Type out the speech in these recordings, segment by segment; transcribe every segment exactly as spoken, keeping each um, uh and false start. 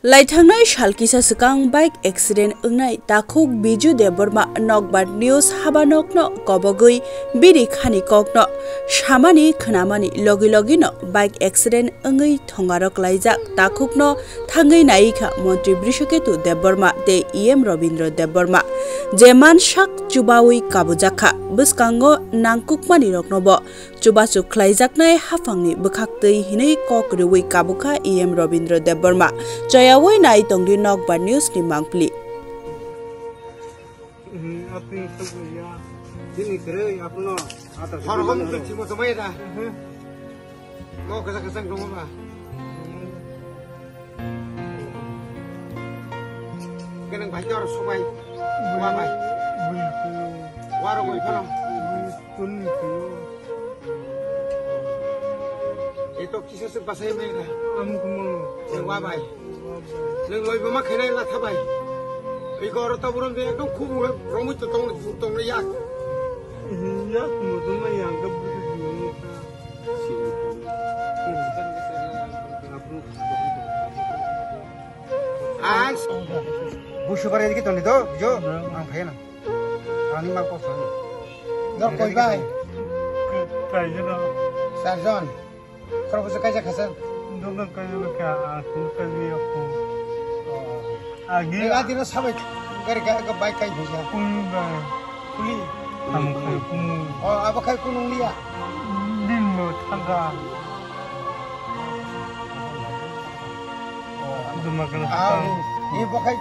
Laithangnai sal kisa swkang bike accident wngnai takhuk Biju Debbarma Nokbar News haba nokno kobogwi bini khani kokno samani khwnamani logi logino bike accident wngwi thongaro klaijak takhukno thangwi naikha Montri Brishaketu Debbarma tei E M Robindra Debbarma, je mansak chubawi kabujakha. Bwskango nangkukmani roknobo chubachu khlaijaknai haphangni bwkhaktwi hinwi kok rwui kabukha E M Robindra Debbarma. Choyaui nai tongdi Nokbar News ni mangpili. Hor hom ke chimo chomai da. Mo kasa kasa dong ba. Kenang bai jor subai. Wa bai. Waro bai kono. Ito kisa se basai mai da. Am kumo. Wa bai. Nang loi bama khainai la thabai. Iko oro taburon be ekdom khub romui to tong tong ya. Ya kumo to mai yang ka budu. Ang busu bare dikit toni do jo ang phai na. Ani ma ko sani. Dor koi bai? Kaijano. Sarjon. Khoro busu kaija khasa. Dogan kaijano kya asu kaiji aku. Agi. Agi no sabai gari ga bai kai buja. Kuli bai. Kuli. Kamu kai kumu. Oh, abo kai kunung liya. Din mo thangga. Duma kena. Ah, ni bo kai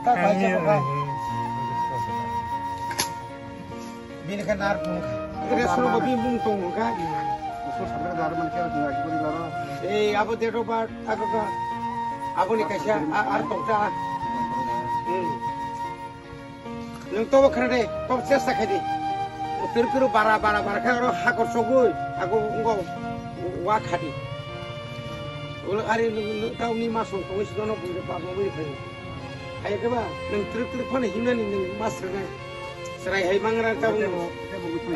ta bai ja bo kai. Bini khe nar phung kha. Resro bo bini mung tong kha. Usur sabra dar man khe dua kibori laro. Ei, abo date of birth, ako ka. Abo ni kaisa, a-, ar tong ta. Hmm. Nung tobo khna de, tobo chesta khai di. Utur kuru bara, bara, bara kha ro hakor sogui, ako ngo wa khadi. Ulo ari nung, nung tau ni masong tong si dono bui de pa mo bui khai. Hai ke ba, nung truk truk phone himna ni nung mas rnai. Serai hai mangra tabung.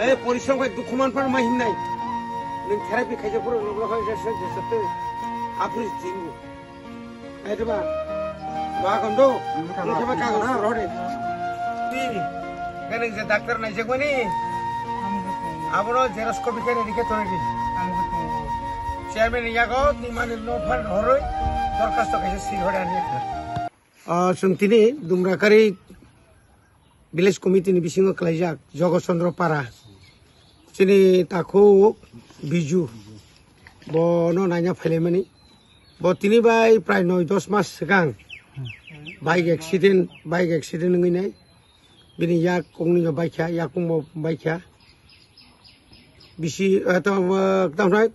Eh, porisrom khai dukhuman pan ma himnai. Nung therapy khaija pura nokla khai jasa jasa te. Apri jingu. Hai ba. Ba kondo. Nung kaba kago na rode. Ti. Nung je doctor nai jek mani. Abono xerox copy kene dikhe tore di. Chairman yago ni mani no phan horoi. Dorkhasto kaisa si hore ani. Ah, chwng tini Dumrakari Village Committee ni bisingo khlaijak Jogo Chandra Para. Chini takhuk Biju. Bono naina phailaimani. Bo tini bai prai noi dos mas swkang bike accident, bike accident wngwi nai. Bini yak kongni no baikha, yakung bo baikha. Bisi, eh, to, eh, tamhnai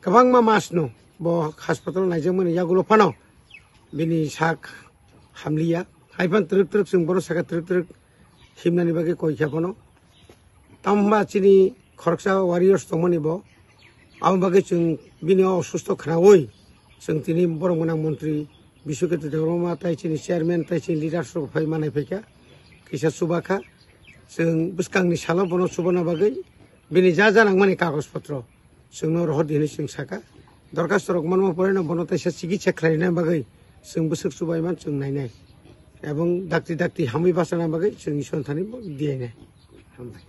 kwbangma mas no bo hospital naijakmani yagulo phano bini sak hamliya. Hai phano twrwk twrwk chwng bono saka twrwk twrwk himnani bagwi koi kha bono. Tamo hwnba chini khoroksa warriors tongmani bo. Abo bagwi chwng bini o osusto khnaui chwng tini borok gwnang montri Biswakirti Debbarma tai chini chairman tai chini leaders rok phai manai phaikha. Kisa chuba kha. Chwng bwskangni salo bono chubana bagwi bini ja ja nangmani kagoj potro chwngno rohor di hwnwi chwng saka. Dorkhasto rok manma poreno bono taisa chikitsa khlaina bagwi chwng bwswk chubaimano chwng nainai. Ebong dakti dakti hamwi bachana bagwi chwng Isor thani bo diyainai. Hambai.